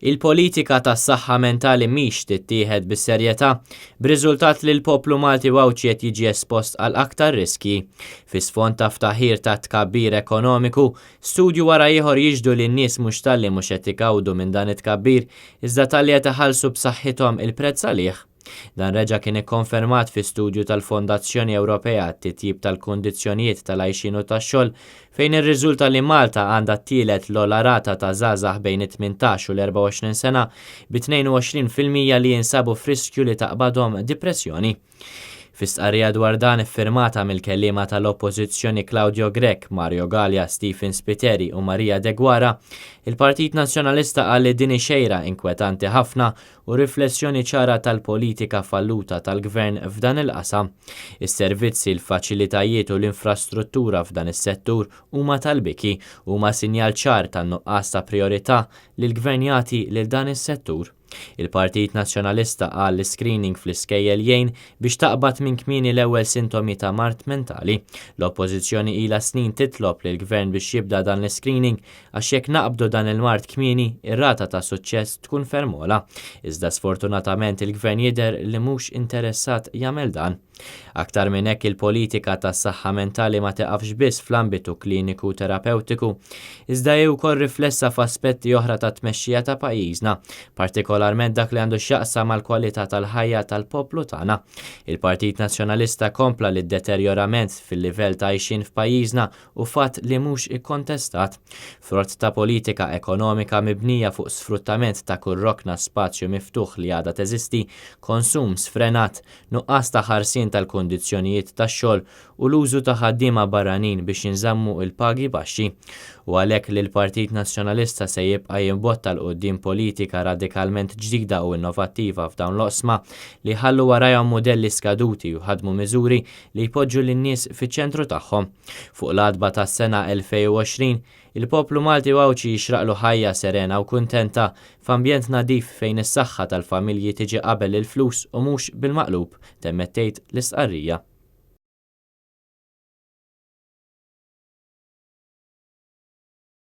Il-politika tas-saħħa mentali mhix tittieħed bis-serjetà, b'riżultat li l-poplu Malti u Għawdxi qed jiġi espost għal aktar riskji. Fi sfond ta' ftaħir ta' tkabbir ekonomiku, studju wara ieħor jixhdu li n-nies mhux talli mhux qed igawdu minn dan it-tkabbir, iżda talli qed iħallsu b'saħħithom il-prezz għalih. Dan reġa' kien ikkonfermat fi studju tal-Fondazzjoni Ewropea għat-Titjib tal-Kundizzjonijiet tal-Għajxien u tax-Xogħol fejn irriżulta li Malta għandha t-tielet l-ogħla rata ta' żgħażagħ bejn it-18 u l-24 sena bi 22% li jinsabu f'riskju li taqbadhom dipressjoni. Fi stqarrija dwar dan iffirmata mill-kelliema tal-Oppożizzjoni Claudio Grech, Mario Galea, Stephen Spiteri u Maria Deguara, il-Partit Nazzjonalista qal li din hi xejra inkwetanti ħafna u riflessjoni ċara tal-politika falluta tal-Gvern f'dan il-qasam. Is-servizzi, il-faċilitajiet u l-infrastruttura f'dan is-settur huma tal-biki u huma sinjal ċar tan-nuqqas ta' prijorità li l-Gvern jagħti lil dan is-settur. Il-Partit Nazzjonalista qal li screening fl-iskejjel jgħin biex taqbad minn kmieni l-ewwel sintomi ta' mard mentali. L-Oppożizzjoni ilha snin titlob lill-Gvern biex jibda dan l-iscreening Għax jekk naqbdu dan il-mard kmieni, ir-rata ta' suċċess tkun ferm ogħla. Iżda sfortunatament il-Gvern jidher li mhux interessat jagħmel dan. Aktar minn hekk il-politika tas-saħħa mentali ma tiqafx biss fl-ambitu kliniku u terapewtiku, iżda hi wkoll riflessa f'aspetti oħra tat-tmexxija ta' pajjiżna, partikolarment dak li għandu x'jaqsam mal-kwalità tal-ħajja tal-poplu tagħna. Il-Partit Nazzjonalista kompla li d-deterjorament fil-livell ta' għajxien f'pajjiżna hu fatt li mhux ikkontestat. Frott ta' politika ekonomika mibnija fuq sfruttament ta' kull rokna spazju miftuħ li għadha teżisti, konsum sfrenat, nuqqas ta' ħarsien tal-kundizzjonijiet tax-xogħol u l-użu ta' ħaddiema barranin biex jinżammu l-pagi baxxi. Hu għalhekk li l-Partit Nazzjonalista se jibqa' jimbotta 'l quddiem politika radikalment ġdida u innovattiva f'dawn l-oqsma li jħallu warajhom mudelli skaduti u jħaddmu miżuri li jpoġġu lin-nies fiċ-ċentru tagħhom. Fuq l-għatba tas-sena 2020, il-poplu Malti u Għawdxi jixraqlu ħajja serena u kuntenta f'ambjent nadif fejn is-saħħa tal-familji tiġi qabel il-flus u mhux bil-maqlub, temmet tgħid l-istqarrija.